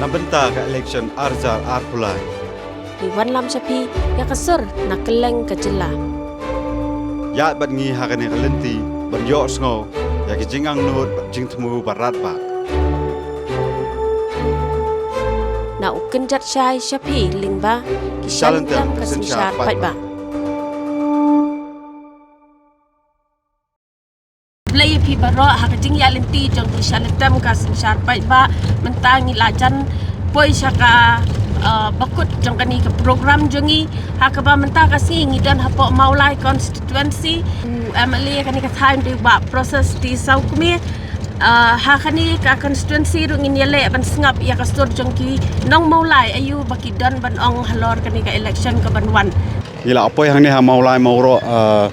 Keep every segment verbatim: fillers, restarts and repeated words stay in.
Na bynta ka election ar hajar arphew lai. Ngi wanlam sha phi ïa ka sur na kylleng ka jylla. Ïaid bad ngi ha kane ka lynti ban ïohsngew ïa ki jingangnud bad jingthmu baroh ba. Na u kynjat shai sha phi lyngba ki shalynter ka synshar paidbah. Khublei ïa phi baroh ha ka jingïaid lynti jong ki shalynter ka synshar paidbah. Mynta ngi la jan poi sha ka, uh, bakut jong kane ka program jong ngi. Ha kaba mynta ka sngi ngi don hapoh Mawlai constituency. U M L A kane ka thain dei u Bah Proses T Sawkmie. Uh, ha kane ka constituency ruh ngin ïaleh ban sngap ïa ka sur jong ki nong Mawlai aïu ba ki don ban ong halor kane ka election kaban wan. Ngi la poi hangne ha Mawlai Mawroh, uh,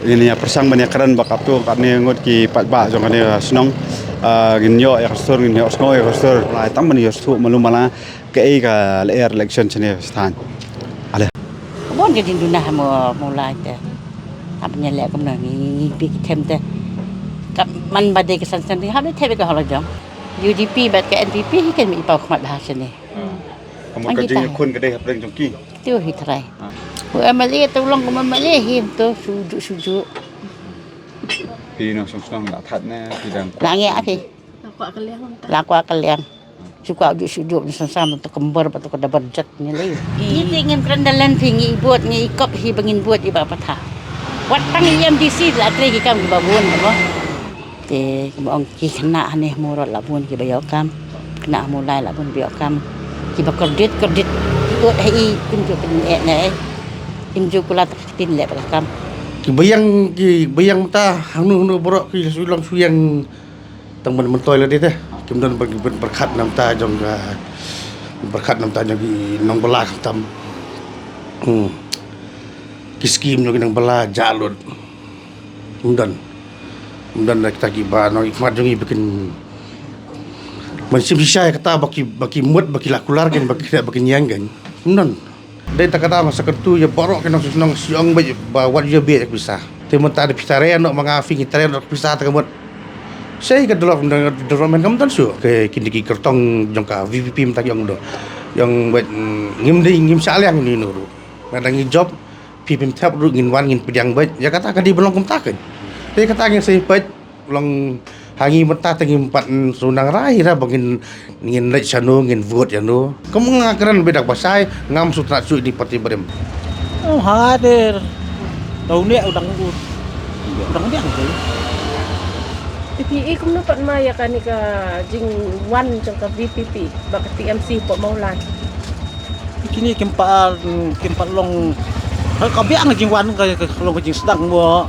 ngin ïa pyrshang ban ïa kren bad katto katne ngut ki paidbah jong kane ka shnong. Ah, ngin ïoh ïa ka sur, ngin ïohsngew ïa ka sur. Lai tang ban ïohsngew malu mala kaei ka lyer election shane stan. Ale. Bun ka jingduna ha Mawlai te. Hap ngi leh kumno ngi, ngi bi ki them te. Ka man ba dei ka san san bi hap dei them ka holo jong. U D P bad ka N P P hi kan mi paw khmat bha shane. Ka mut ka jingïakhun ka dei hapdeng jong ki. Te u hi trai. U M L A te u long kum M L A hi to shu ju shu ju. Phi nongshong shnong la that ne phi dang. La ngi a phi. La kwah ka liang. La kwah ka liang. Shu kwah ju shu ju ni san sam to kember ba to ka dabar jat ni lei. Ngi te ngim kren da len phi ngi bud ngi kop hi ba ngin bud i ba patha. Wat tang i M D C la trei ki kam ki ba bun mo. Te ki ba ong ki khynnah hangne Mawroh la bun ki ba ïoh kam. Khynnah Mawlai la bun ba ïoh kam. Ki ba kordit kordit ki ut ha i kim ju pyneh ne. Kim ju kular ta ka ktien leh ba ka kam. Ki ba ïang ki ba ïang mynta hangno hangno baroh ki shu long shu ïang tang ban myntoi lade te. Kim don ba ki pyrkhat na bynta jong ka pyrkhat na bynta jong ki nongbylla khamtam. Hmm. Ki skim jong ki nongbylla jah lut. Ym don. Ym don da kita kiba nongïakhmat jong ngi ba kin mynsiem shisha ïa kata ba ki, ba ki mut, ba ki la kular kein, ba ki khreh, ba kin ïeng kein. Ym don. Dei ta kata ba sa kyntu ïa baroh ki nongshong shnong shu ong ba, ba wat ïa bieit ïa ka pisa. Te mynta da phi trei noh ma nga phi ngi trei noh ka pisa ta ka mut. Sei ka develop, development kam don shuh. Ke kine ki kyrtong jong ka V P P mynta ki ong do. Ïa ong ba, mm, ngim dei, ngim shah liang ïa uno ruh. Nga dang ngi jop. Phi phim thep ruh ngin wan ngin pdiang beit. Ïa kata ka dei ban long kumta kein. Te kata ngin sa ïa peit long ha ngi mynta te ngim pat shu nang rai ra ba ngin, ngin leit shano ngin vote ïano. Kum nga kren beit da kaba shai ngam shu tnat shuh ïa ki party barim. Oh, ha te. Tau ne u dang u. U dang biang te. Te phi i kumno pat ma ïa kane ka jingwan jong ka V P P bad ka T M C hapoh Mawlai. Kine kim pat, kim pat long, ka biang ka jingwan ka, ka long ka jingsdang mo.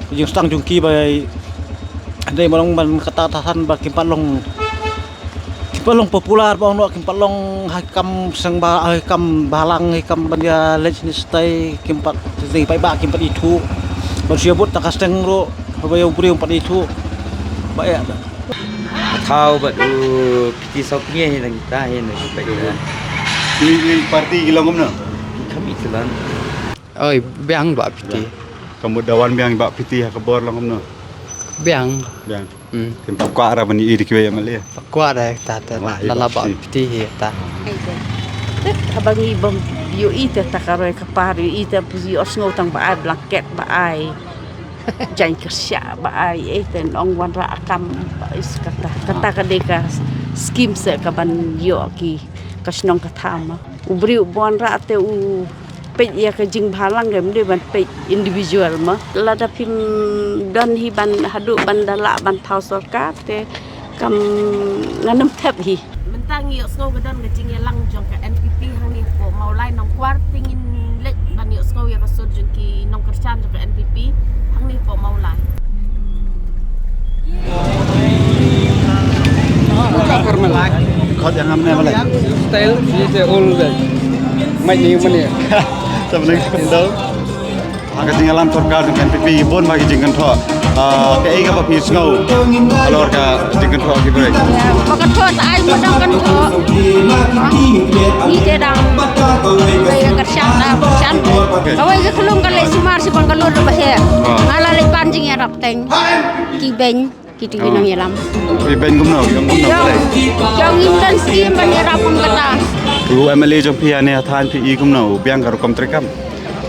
Ka jingsdang jong ki ba, dei ma long ban kata ta than ba kim pat long, kim pat long popular ba ong noh, kim pat long ha kam seng ba, ha kam balang, ha kam ban ïa leit shane shatai, kim pat dei paidbah kim pat ithuh. Ban shu ïa vote tang ka seng ruh, haba ïa u briew pat ithuh. Ba ïa. Thaw bad u Piti Sawkmie hi nang kita hi nang kita hi. Ki, ki party ki long kumno? Kami telan. Oi, biang Bah Piti. Ka mut da wan biang Bah Piti ha ka bor long kumno? Biang. Biang. Hmm. Kim pat kwah ra ban ïohi da kiwei M L A. Kwah ra ta ta la la Bah Piti hi ta. Te haba ngi bym ïohi te ta ka roi ka par ïohi te phi ïohsngew tang ba ai blanket ba ai. Jaiñ kyrshah ba ai, eh, te nong wanrah kam, ba is kata. Kata ka dei ka scheme se ka ban ïoh ki ka shnong ka tham. U briew u wanrah te u peit ïa ka jingbhalang, em dei ban peit individual ma. Lada phim don hi ban haduh ban da lah ban thaw sorkar te kam ngan ym thep hi. Mynta ngi ïohsngew ka don ka jingïalang jong ka N P P hangne hapoh Mawlai Nongkwar, te ngin leit ban ïohsngew ïa ka sur jong ki nongkyrshan jong ka N P P hangne hapoh Mawlai. Khot ïa nga mynne ba leh. Style, ye te old, eh. Mai ni mynne. Sa mynne ka pindol. Ha ka jingïalam sorkar jong ka N P P bun bha ki jingkynthoh. Ah, kaei kaba phi sngew halor ka jingkynthoh ki briew? Ba kynthoh sa ai ma dang kynthoh. Ngi te dang ba ïa kyrshan da kyrshan. Kawei ka khlum ka leit sumar shi Bangalore ba he. Nga la leit pan jingïarap teng. Ki beiñ. Kito ki nongïalam. Ki beiñ kumno, ki ong kumno, balei? Jong ngi don skim ban ïarap kum kata. U M L A jong phi ane ha thaiñ phi i kumno u biang ka rukom treikam?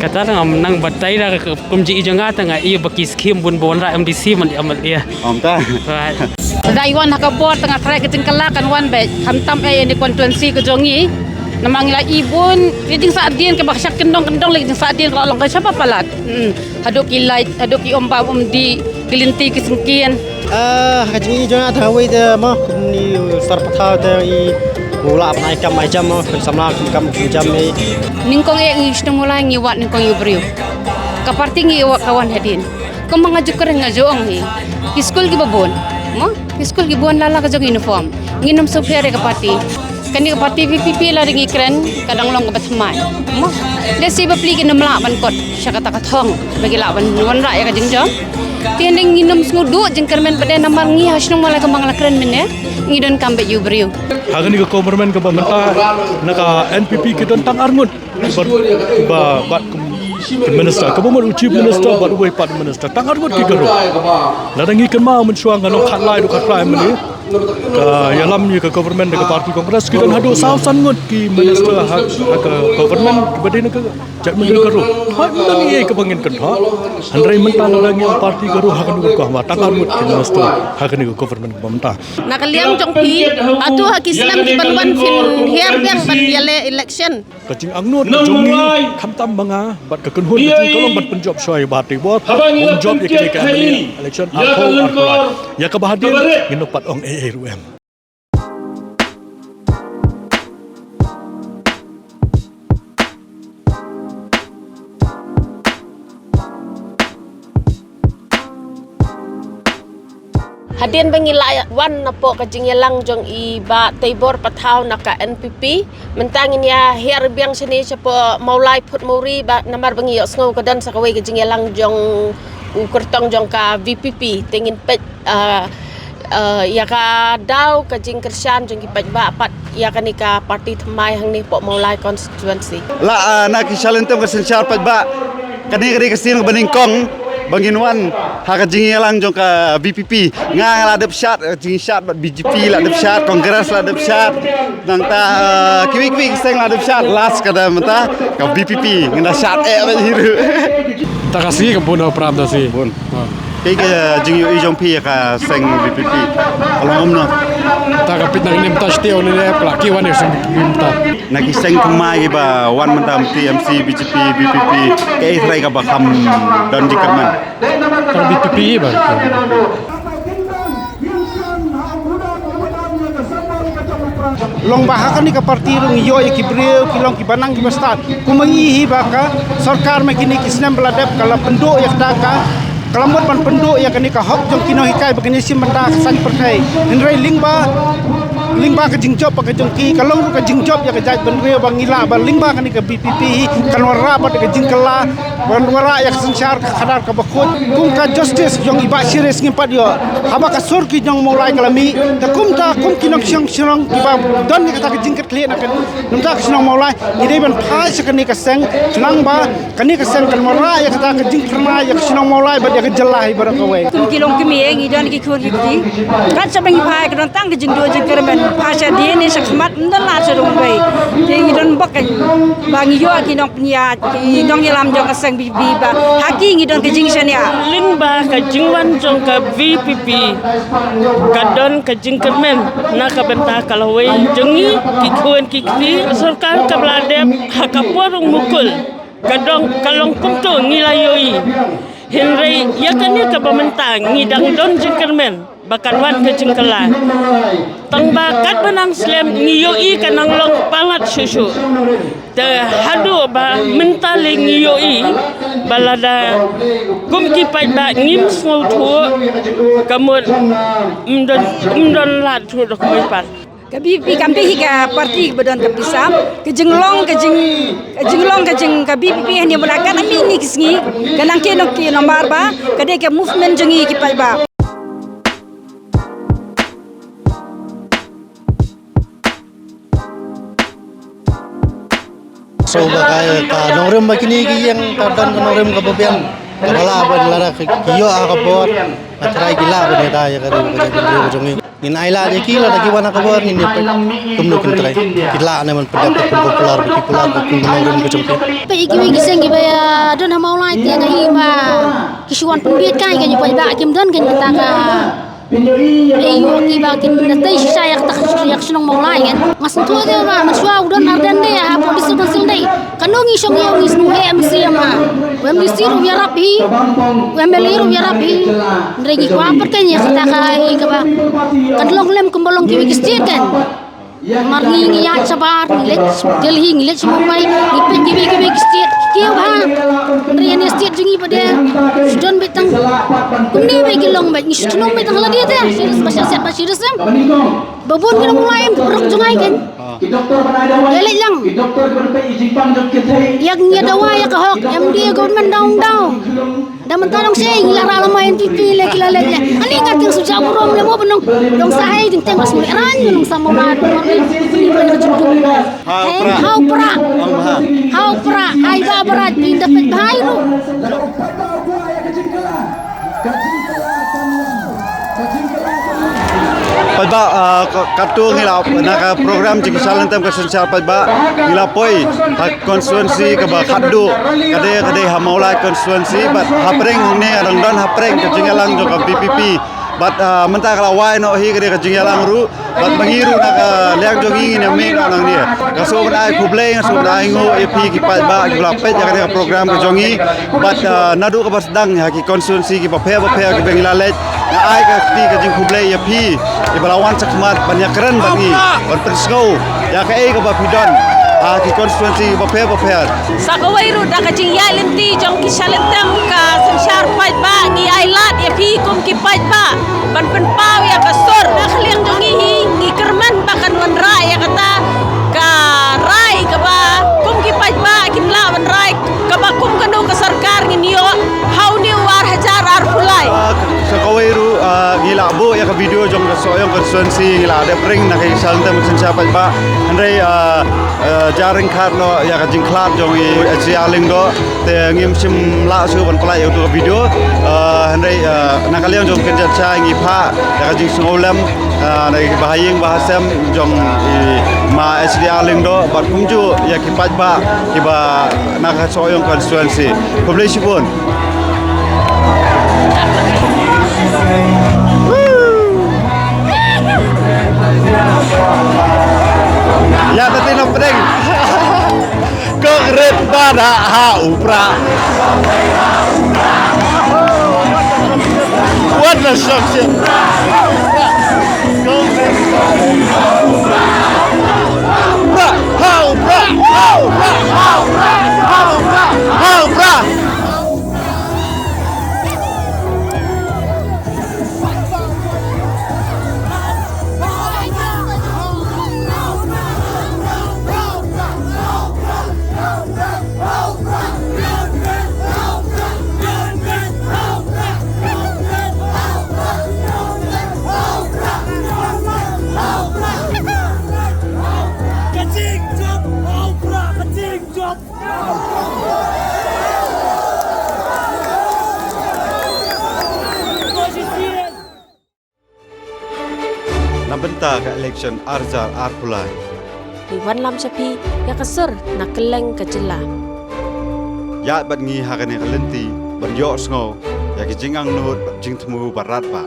Kata tang am nang batai da kum ji i jong nga tang i ba ki skim bun bun ra M D C man di amal ia. Om ta. Right. Da i wan ha ka bor tang trai ka jingkala kan wan bad khamtam eh ïa ni constituency ka jong ngi. Namar ngi la i bun ïa jingsahdien kaba shah kyndong kyndong lei jingsahdien ka la long ka shaba palat. Hmm. Haduh ki lait, haduh ki umbam umdih, ki lynti ki syngkien. Ah, ha ka jingïohi jong nga tang hawei te mo, kumne u star pathaw te i u lah ban ai kam ai jam mo, ki samla kam kam ki jam ni. Nyngkong eh ngi sdang mulai ngi wad nyngkong ïa u briew. Ka parti ngi wad ka wan hadien. Kumba nga ju kren nga ju ong hi. Ki skul kiba bun. Mo, ki skul kiba bun la la ka jong uniform. Ngin ym sngewpher ïa ka parti. Kane ka parti V P P lada ngi kren ka dang long kaba thymmai. Mo. Lehse bapli kin ym lah ban kot sha kata ka thong ba ki lah ban wanrah ïa ka jingjop. Te hynrei ngin ym sngewduh jingkyrmen pat de namar ngi ha shnong Mawlai kumba nga la kren mynne ngi donkam beit ïa u briew. Ha kane ka government kaba mynta na ka N P P ki don tang arngut. Bad, bad, bad ki minister, kaba mut u chief minister, bad uwei pat minister, tang arngut ki ka ruh. Lada ngi kynmaw mynshuwa nga nong khatlai, du khatlai mynne. Ka ïalam ïa ka government da ka party Congress, ki don haduh saw san ngut ki minister ha, ha ka government, kiba dei na ka jaitbynriew ka ruh. Hooid, ym don ei ei kaba ngin kynthoh. Hynrei mynta lada ngi ong party ka ruh ha kane ka ruh, tang arngut ki minister ha kane ka government kaba mynta. Na ka liang jong phi, hato ha ki snem ki ban wan phin hiar biang ban ïaleh election? Ka jingangnud ka jong ngi khamtam ba nga bad ka kynhun ka jong ngi ka long ban pynjop shuwa ïa Bah Teibor, ban jop ïa kane ka M L A election arphew arphew lai. Ïa kaba hadien ngin ym pat ong ei ei ruh em. Hadien ba ngi la wan napoh ka jingïalang jong i Bah Teibor Pathaw na ka N P P, mynta ngin ïa hiar biang shane shapoh Mawlai Phutmawri ba namar ba ngi ïohsngew ka don sa kawei ka jingïalang jong u kyrtong jong ka V P P, te ngin peit, ah, ah, ïa ka daw ka jingkyrshan jong ki paidbah pat ïa kane ka party thymmai hangne poh Mawlai constituency. La, ah, na ki shalynter ka synshar paidbah. Kane ka dei ka sien kaba nyngkong ba ngin wan ha ka jingïalang jong ka V P P. Nga nga la dep shad, ka jingshad bad B J P la dep shad, Congress la dep shad. Nangta, eh, kiwei kiwei ki seng la dep shad, last ka da mynta ka V P P ngin da shad eh bad hi ruh. Ta ka sngi ka bun ha u Prah ta sngi. Bun. Ha. Kaei ka jingïohi jong phi ïa ka seng V P P? Ka long kumno? Ta ka pit nang nim ta shtiew ne ne pla ki wan ïa seng V P P mynta. Na ki seng thymmai kiba wan mynta M P, M C, B J P, V P P, kaei trai kaba kham don jingkyrmen? Tang V P P ba. Long ba ha kane ka party ruh ngi ïoh ïa ki briew ki long kiba nang kiba stad. Kumba ngi hi ba ka sorkar ma kine ki snem ba la dep ka la pynduh ïa kata ka, ka la mut ban pynduh ïa kane ka hok jong ki nonghikai ba kin ïa shim bynta ha ka saiñ pyrthei. Hynrei lyngba, lyngba ka jingjop ba ka jong ki, ka long ruh ka jingjop ïa ka jaitbynriew ba ngi lah ba lyngba kane ka V P P hi kan wanrah bad ka jingkylla, ban wanrah ïa ka synshar ka khadar kaba khuid. Kum ka justice jong i Bah Shiris ngim pat ïoh. Haba ka sur ki nong Mawlai ka la mih, te kumta kum ki nongshong shnong kiba don ïa kata ka jingkitkhlieh na ka, na ka shnong Mawlai, ngi dei ban phai sha kane ka seng, khnang ba kane ka seng kan wanrah ïa kata ka jingkyrmen ïa ka shnong Mawlai bad ïa ka jylla hi baroh kawei. Kum ki longkmie ngi don ki khun ki kti. Kat shaba ngi phai ka don tang ka jingduh jingkyrmen. Phai sha dien ne sha khmat ym don lad sha ruh wei. Te ngi don bok ka ba ngi ïoh ki nongpynïaid, ki nongïalam jong ka seng V P P ba ha ki ngi don ka jingshaniah. Lyngba ka jingwan jong ka V P P ka don ka jingkyrmen na ka bynta ka lawei jong ngi ki khun ki kti. Sorkar kaba la dep ha ka por u Mukul ka dong ka long kumto ngi la ïohi. Hynrei ïa kane kaba mynta ngi dang don jingkyrmen ba kan wan ka jingkylla. Tang ba katba nang slem ngi ïohi ka nang long palat shuh shuh. Te haduh ba mynta lei ngi ïohi ba lada kum ki paidbah ngim sngewthuh, ka mut ym don, ym don lad thuh da kawei pat. Ka V P P kam dei hi ka party ba don ka pisa. Ka jinglong, ka jing, ka jinglong, ka jing, ka V P P hangne mynta ka nang mih ine ki sngi, ka nang kiew nang kiew namar ba ka dei ka movement jong ngi ki paidbah. So ba ka, ka nongrim ba kine ki ïeng ka don ka nongrim kaba biang. Kaba lah ban lada ki ïoh ha ka bor, ka trai ki lah ban ïada ïa ka ri ka jaitbynriew ka jong ngi. Ngin ai lad ïa ki lada ki wan ha ka bor ngin ïa peit kumno kin trei. Ki lah ne ban pyndonkam popular ba ki popular ba kum nongrim ka jong ki. Peit ïa kiwei ki seng kiba ïa don ha Mawlai te nga i ba ki shu wan pynbieit kai kan ïa paidbah kim don kan kata ka. Ei ïa kiba kin da tei shisha ïa kata ka ïa ka shnong Mawlai kan. Nga sngewthuh te ba mynshuwa u don Ardent Day hapoh District Council Day. Kano ngi shong ïa ngi sngewheh mynsiem ha. U MDC ruh u ïarap hi. U MLA ruh u ïarap hi. Hynrei ngi kwah pat kein ïa kata ka ei kaba. Kan long lem kumba long kiwei ki state kan. Namar ngi ngi ïaid shabar ngi leit Delhi ngi leit sha Mumbai ngi peit kiwei kiwei ki state ki kiew bha. Hynrei ïa ne state jong ngi ba de. Shu don beit tang. Kumne beit ki long beit ngi shu thnum beit tang ha lade te. Shu ba sha set ba shu sem. Ba bun ki nong Mawlai em ki paralok jong ngi kan. Ïa leit lang. Ïa ngi dawa ïa ka hok, M D A government down down. Da mynta dang sei ngi la rah lama N P P le ki la leit le. Ani ka ting suja burom le mo benong. Dong sa hai ding teng mas mo ran nong sa mo ran. Hau pra. Hau pra. Hau pra. Hai ba berat bin dapat bahai lu. Paidbah, ah, ka, katto ngi la na ka program jingkyrshan lyntem ka synshar paidbah ngi la poi ha constituency kaba khatduh ka dei ka dei ha Mawlai constituency bad hapdeng hangne ka dang don hapdeng ka jingïalang jong ka VPP bad, ah, mynta ka la wai noh hi ka dei ka jingïalang ruh. Bad ma ngi ruh na ka liang jong ngi ngin ïa mih noh nangne. Nga sngewbha ban ai khublei, nga sngewbha ban ai nguh ïa phi ki paidbah kiba la peit ïa kane ka program ka jong ngi. Bad, ah, naduh kaba sdang ha ki constituency kiba pher ba pher kiba ngi la leit. Nga ai ka kti ka jingkhublei ïa phi kiba la wan shakhmat ban ïakren bad ngi ban pynsngew ïa kaei kaba phi don ha ki constituency kiba pher ba pher. Sa kawei ruh da ka jingïaid lynti jong ki sha lyntem ka synshar paidbah ngi ai lad ïa phi kum ki paidbah ban pynpaw ïa ka sur. Na ka liang jong ngi hi ngi kyrmen ba kan wanrah ïa kata ka rai kaba kum ki paidbah kin lah wanrah kaba kum kano ka sorkar ngin ïoh ha une u ar hajar arphew lai. Ah, sa kawei ruh, ah, ngi la buh ïa ka video jong ka Sohiong constituency ngi la dep ring na ka sha lyntem ka synshar paidbah. Hynrei, ah, eh, ja ryngkat noh ïa ka jingkhlad jong i H D R Lyngdoh te ngim shym lah shuh ban pynlait ïa uto ka video. Eh, hynrei, eh, na ka liang jong ka jingkynjat shai ngi phah ïa ka jingsngew lem, eh, na ki bahaïing bahasem jong i ma H D R Lyngdoh bad kumjuh ïa ki paidbah kiba na ka Sohiong constituency. Khublei shibun. Ïa, ta tin na pdeng. Kong rit ba da ha u pra. Wat la shok shok. Pra, ha u pra, ha u pra, ha u pra, ha u pra, ha u pra. Na bynta ka election ar hajar arphew lai. Ngi wanlam sha phi ïa ka sur na kylleng ka jylla. Ïaid bad ngi ha kane ka lynti ban ïohsngew ïa ki jingangnud bad jingthmu ba radbah.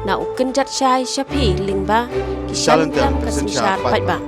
Na u kynjat shai sha phi lyngba ki sha lyngba ka synshar paidbah.